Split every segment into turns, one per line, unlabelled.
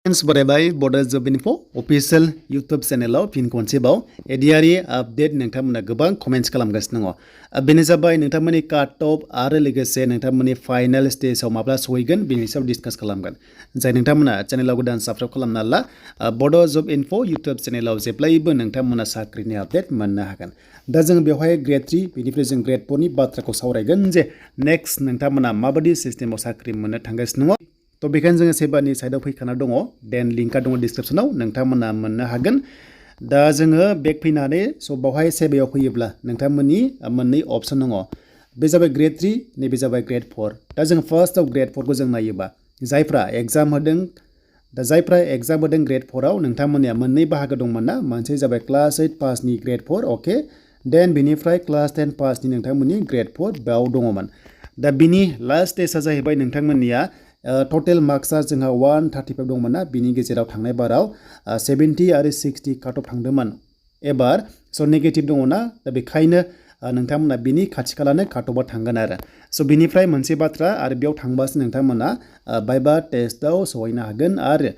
Friends, बरायबाय बडो जब info official YouTube चैनेलाव फिन खनसेबाव एडिआरइ update नोंथांमोना गोबां कमेन्ट्स खालामगासिनो दङ बेनो जाबाय नोंथांमोननि काट अफ आरो लोगोसे नोंथांमोननि फाइनाल स्टेजाव माब्ला सहैगोन बेनि सायाव डिसकास खालामगोन जाय नोंथांमोना चैनेलाव गोदान साबस्क्राइब खालामना ला बडो जब इनफो यूट्यूब चैनेलाव जेब्लायबो नोंथांमोना साख्रिनि आपडेट मोननो हागोन दा जों बेवहाय ग्रेड 3 बेनिफ्राय जों ग्रेड 4 नि बाथ्राखौ सावरायगोन जे नेक्स्ट नोंथांमोना माबायदि सिस्टेमाव साख्रि मोननो थांगासिनो दङ तो बेखायनो जोङो सेबानि साइडआव फैखाना दङ देन लिंकआ दङ डिसक्रिप्शनाव नोंथांमोना मोननो हागोन दा जोङो बेक फैनानै स' बावहाय सेबायाव फैयोब्ला नोंथांमोननि मोननै अपसन दङ बे जाबाय ग्रेड 3 नैबे जाबाय ग्रेड 4 दा जों फार्स्टआव ग्रेड 4 खौ जों नायोबा जायफ्रा एग्जाम होदों दा जायफ्रा एग्जाम होदों ग्रेड 4 आव नोंथांमोननिया मोननै बाहागो दंमोन ना मोनसे जाबाय क्लास 8 पासनि ग्रेड 4 अके देन बेनिफ्राय क्लास 10 पासनि नोंथांमोननि ग्रेड 4 बेयाव दङमोन दा बिनि लास्ट स्टेजआ जाहैबाय नोंथांमोननिया टोटल मार्क्सआ जोंहा 135 दंमोन ना बिनि गेजेराव थांनाय बाराव 70 आरो 60 काट अफ थांदोंमोन एबार स' नेगेटिभ दङ ना दा बेखायनो नोंथांमोना बिनि खाथि खालानो काट अफआ थांगोन आरो स' बिनिफ्राय मोनसे बाथ्रा आरो बेयाव थांबासो नोंथांमोना भाइभा टेस्टआव सहैनो हागोन आरो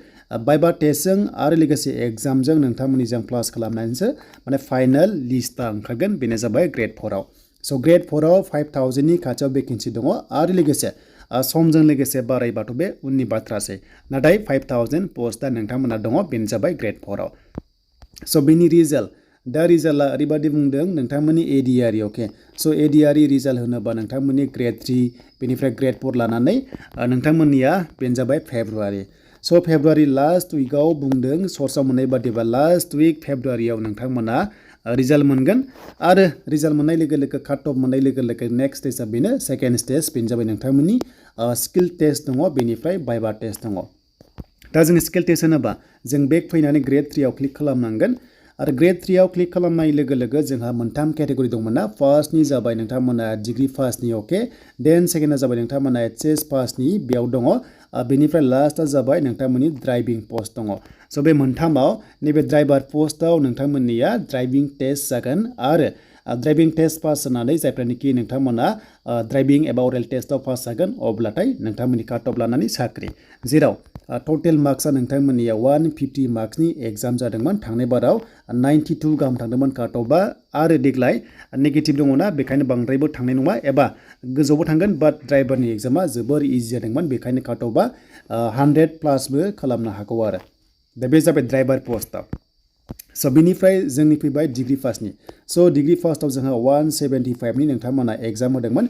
भाइभा टेस्टजों आरो लोगोसे एग्जामजों नोंथांमोननिजों प्लास खालामनानैसो माने फाइनाल लिस्टआ ओंखारगोन बेनो जाबाय ग्रेड 4 आव स' ग्रेड 4 आव 5000 नि खाथियाव भेकेन्सि दङ आरो लोगोसे समजों लोगोसे बारायबाथ' बे उननि बाथ्रासै नाथाय 5000 पस्टआ नोंथांमोना दङ बेनो जाबाय ग्रेड 4 आव स' बेनि रिजाल्ट दा रिजाल्टआ ओरैबायदि बुंदों नोंथांमोननि एडिआरइ अके स' एडिआरइ रिजाल्ट होनोबा नोंथांमोननि ग्रेड 3 बेनिफ्राय ग्रेड 4 लानानै नोंथांमोननिया बेनो जाबाय फेब्रुवारि स' फेब्रुवारि लास्ट उइकआव बुंदों सर्सआव मोननाय बादिबा लास्ट उइक फेब्रुवारियाव नोंथांमोना रिजाल्ट मोनगोन आरो रिजाल्ट मोननाय लोगो लोगो काट अफ मोननाय लोगो लोगो नेक्स्ट स्टेजआ बेनो सेकेन्ड स्टेज बेनो जाबाय नोंथांमोननि स्किल टेस्ट दङ बेनिफ्राय भाइभा टेस्ट दङ दा जों स्किल टेस्ट होनोबा जों बेक फैनानै ग्रेड 3 आव क्लिक खालामनांगोन आरो ग्रेड 3 आव क्लिक खालामनाय लोगो लोगो जोंहा मोनथाम केटेगरि दंमोन ना फार्स्टनि जाबाय नोंथांमोना डिग्री फार्स्टनि अके देन सेकेन्डआ जाबाय नोंथांमोना एचएस पासनि बेयाव दङ बेनिफ्राय लास्टआ जाबाय नोंथांमोननि ड्राइभिं पोस्ट दङ स' बे मोनथामाव नैबे ड्राइभार पोस्टआव नोंथांमोननिया ड्राइभिं टेस्ट जागोन आरो ड्राइभिं टेस्ट पास जानानै जायफ्रानोखि नोंथांमोना ड्राइभिं एबा अरेल टेस्टआव पास जागोन अब्लाथाय नोंथांमोननि काट अफ लानानै साख्रि जेराव टटेल मार्क्सआ नोंथांमोननिया 150 मार्क्सनि एग्जाम जादोंमोन थांनाय बाराव 92 गाहाम थांदोंमोन काट अफआ आरो देग्लाय नेगेटिभ दङना बेखायनो बांद्रायबो थांनाय नङा एबा गोजौबो थांगोन बाट ड्राइभारनि एग्जामा जोबोर इजि जादोंमोन बेखायनो काट अफआ 100 प्लासबो खालामनो हागौ आरो दा बे जाबाय ड्राइभार पोस्टआव स' बिनिफ्राय जोंनि फैबाय डिग्री फार्स्टनि स' डिग्री फार्स्टआव जोंहा 175नि नोंथांमोना एग्जाम होदोंमोन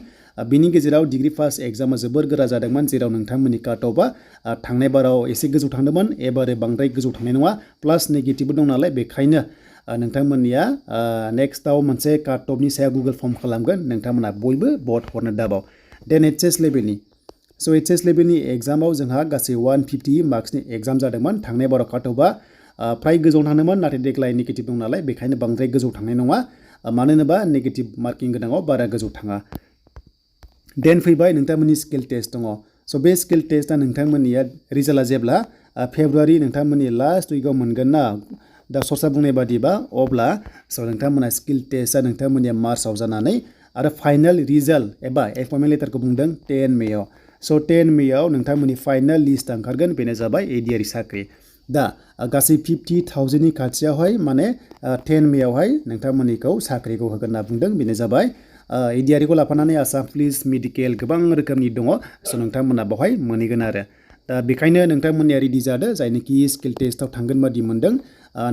बिनि गेजेराव डिग्री फार्स्ट एग्जामा जोबोर गोरा जादोंमोन जेराव नोंथांमोननि काट अफआ थांनाय बाराव एसे गोजौ थांदोंमन एबारो बांद्राय गोजौ थांनाय नङा प्लास नेगेटिभबो दं नालाय बेखायनो नोंथांमोननिया नेक्स्टआव मोनसे काट अफनि सायाव गुगल फर्म खालामगोन नोंथांमोना बयबो भट हरनो दाबाव देन एचएस लेभेलनि स' एचएस लेभेलनि एग्जामाव जोंहा गासै 150 मार्क्सनि एग्जाम जादोंमोन थांनाय बाराव काट अफआ फ्राय गोजौ थांदोंमोन नाथाय देग्लाय नेगेटिभ दं नालाय बेखायनो बांद्राय गोजौ थांनाय नङा मानो होनोबा नेगेटिभ मार्किं गोनाङाव बारा गोजौ थाङा देन फैबाय नोंथांमोननि स्किल टेस्ट दङ स' बे स्किल टेस्टआ नोंथांमोननिया रिजाल्टआ जेब्ला फेब्रुवारि नोंथांमोननि लास्ट उइकआव मोनगोन ना दा सर्सआ बुंनाय बादिबा अब्ला स' नोंथांमोना स्किल टेस्टआ नोंथांमोननिया मार्चआव जानानै आरो फाइनाल रिजाल्ट एबा एपइन्टमेन्ट लेटारखौ बुंदों 10 मेआव स' 10 मेआव नोंथांमोननि फाइनाल लिस्ट ओंखारगोन बेनो जाबाय एडिआरइ साख्रि दा गासै 50,000नि खाथियावहाय माने 10 मेआवहाय नोंथांमोननिखौ साख्रिखौ होगोन होनना बुंदों बेनो जाबाय एडिआरइखौ लाफानानै आसाम पुलिस मेडिकेल गोबां रोखोमनि दङ स' नोंथांमोना बेवहाय मोनहैगोन आरो दा बेखायनो नोंथांमोननिया रेडि जादो जायनोखि स्किल टेस्टआव थांगोन बादि मोनदों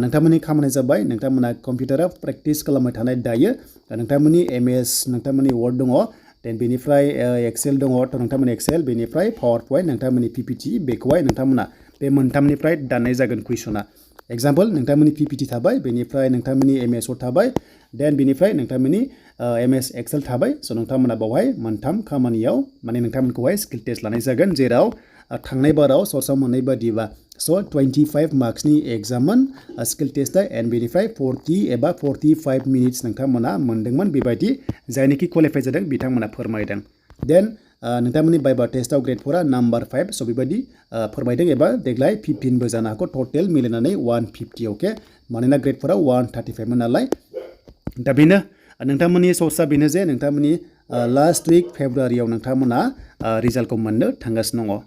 नोंथांमोननि खामानिया जाबाय नोंथांमोना कम्पिउटाराव प्रेक्टिस खालामबाय थानाय दायो नोंथांमोननि एमएस नोंथांमोननि वर्ड दङ देन बेनिफ्राय एक्सेल दङ थ' नोंथांमोननि एक्सेल बेनिफ्राय पावार पइन्ट नोंथांमोननि पिपिटि बेखौहाय नोंथांमोना बे मोनथामनिफ्राय दाननाय जागोन कुइसना एग्जाम्पल नोंथांमोननि पिपिटि थाबाय बेनिफ्राय नोंथांमोननि एमएस वर्ड थाबाय देन बेनिफ्राय नोंथांमोननि एमएस एक्सेल थाबाय स' नोंथांमोना बावहाय मोनथाम खामानियाव माने नोंथांमोनखौहाय स्किल टेस्ट लानाय जागोन जेराव थांनाय बाराव सर्सआव मोननाय बादिबा स' 25 मार्क्सनि एग्जाममोन स्किल टेस्टआ एन्ड बेनिफ्राय 40 एबा 45 मिनिट्स नोंथांमोना मोनदोंमोन बेबायदि जायनोखि क्वालिफाइ जादों बिथांमोना फोरमायदों देन नोंथांमोननि भाइभा टेस्टआव ग्रेड 4आ नाम्बार 5 स' बेबायदि फोरमायदों एबा देग्लाय 15बो जानो हागौ टटेल मिलायनानै 150 अके मानोना ग्रेड 4आव 135 मोन नालाय दा बेनो नोंथांमोननि सर्सआ बेनो जे नोंथांमोननि लास्ट उइक फेब्रुवारियाव नोंथांमोना रिजाल्टखौ मोननो थांगासिनो दङ